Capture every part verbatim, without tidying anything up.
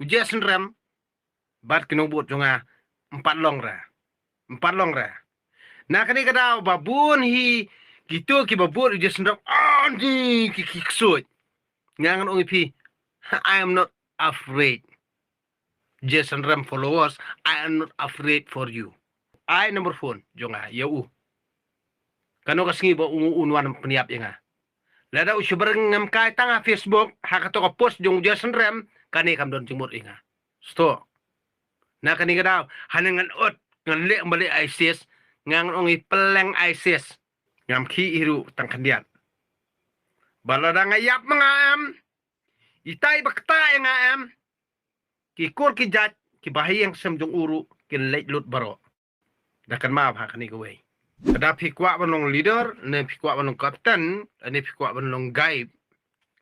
Jason Rem bad ki nongbud jong nga, ym pat long re. Ym pat long re. Na kane ka daw ba bun hi kito kiba bud ïa u Jason Rem, ani ki ki ksuid. Nga ngan ong ïa phi, I am not afraid. Jason Rem followers, I am not afraid for you. Ai number phone jong nga ïa u. Kano ka sngi ba u, un wan pynïap ïa nga. Lada u shu byrngem kai tang ha Facebook, ha kato ka post jong u Jason Rem, kane kam don jingmut ïa nga. Sto. Na kane ka daw, hane ngan ot, ngan leh ym ba leh ISIS, nga ngan ong i pylleng ISIS. Ngam khih hi ruh tang khyndiat. Ba lada nga ïap ma nga em, itai ba kta ïa nga em, ki kur ki jait, kiba ha ïing sem jong u ruh kin leit lut baroh. Da kynmaw ha kane kawei. Lada phi kwah ban long leader, ne phi kwah ban long captain, ne phi kwah ban long guide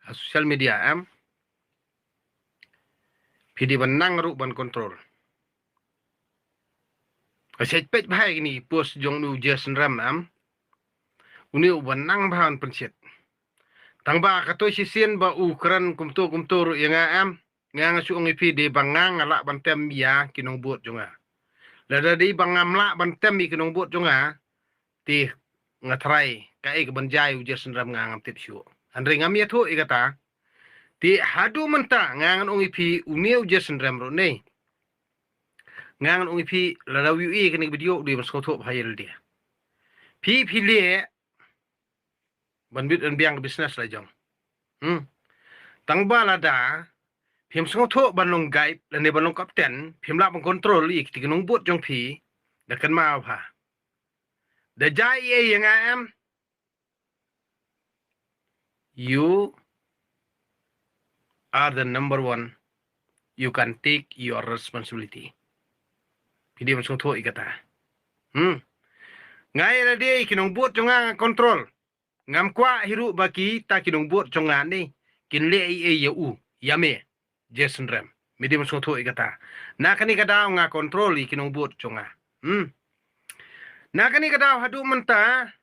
ha social media em, phi dei ban nang ruh ban control. Ka shet peit bha ïa kine ki post jong une u Jason Rem em. Une u ban nang bha ban pynshit. Tang ba kato shisien ba u kren kumto kumto ruh ïa nga em. Nga nga shu ong ïa phi dei ba nga nga lah ban tem ïa ki nongbud jong nga. Lada dei ba ngam lah ban tem ïa ki nongbud jong nga, te nga tharai kaei kaban jia ïa u Jason Rem nga ngam tip shuh. Hynrei ngam ïathuh ïa kata. Te haduh mynta nga ngan ong ïa phi une u Jason Rem ruh ne. Nga ngan ong ïa phi lada u ïohi ïa kane ka video u dei ban sngewthuh bha ïa lade. Phi phi leh ban bit ban biang ka business la jong. Hmm. Tang ba lada phim sngewthuh ban long guide lane ban long captain, phim lah ban control ïa kito ki nongbud jong phi, da kynmaw bha. Da jia ei ïa nga em, you are the number one. You can take your responsibility. Phi dei ban sngewthuh ïa kata. Hmm. Nga ïa lade ki nongbud jong nga nga control. Ngam kwah hi ruh ba kita ki nongbud jong nga ne kin leh ei ei ïa u, ïa me, Jason Rem. Me dei ban sngewthuh ïa kata. Na kane ka daw nga control ïa ki nongbud jong nga. Hmm. Na kane ka daw haduh mynta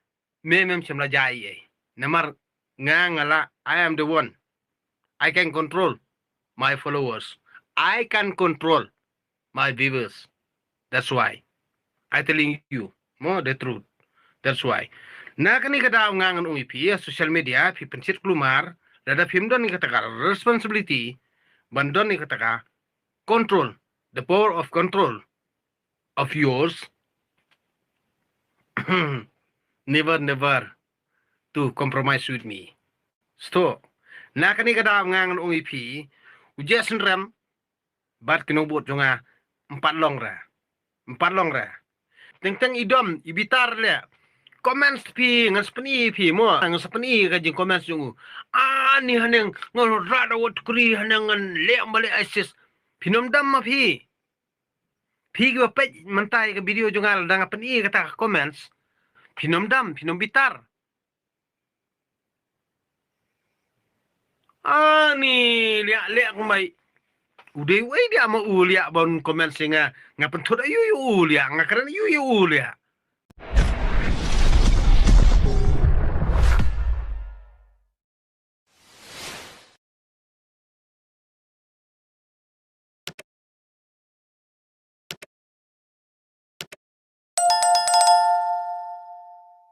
me mem shym la jia ei ei. Namar nga nga lah, I am the one. I can control my followers. I can control my viewers. That's why I telling you more the truth. That's why. Na kane ka daw nga ngan ong ïa phi, social media, phi pynshit kulmar, lada phim don ïa kata ka responsibility ban don ïa kata ka control, the power of control of yours. Never, never to compromise with me. Sto. Na kane ka daw nga ngan ong ïa phi, u Jason Rem bad ki nongbud jong nga, ym pat long re. Ym pat long re. Teng teng i dom i bitar leh. Comments phi ngan sa pyni phi mo, ngan sa pyni ka jingcomments jong u. Ani haneng ngan rada wat kri haneng ngan leh ym ba leh ISIS. Phin ym dam ma phi. Phi kiba peit mynta ïa ka video jong nga lada nga pyni kata ka comments, phin ym dam, phin ym bitar. Ani liah liah kumbai. U dei uei dia ma u liah ban comment sha nga, nga pynthut aïu ïa u liah, nga kren aïu ïa u liah.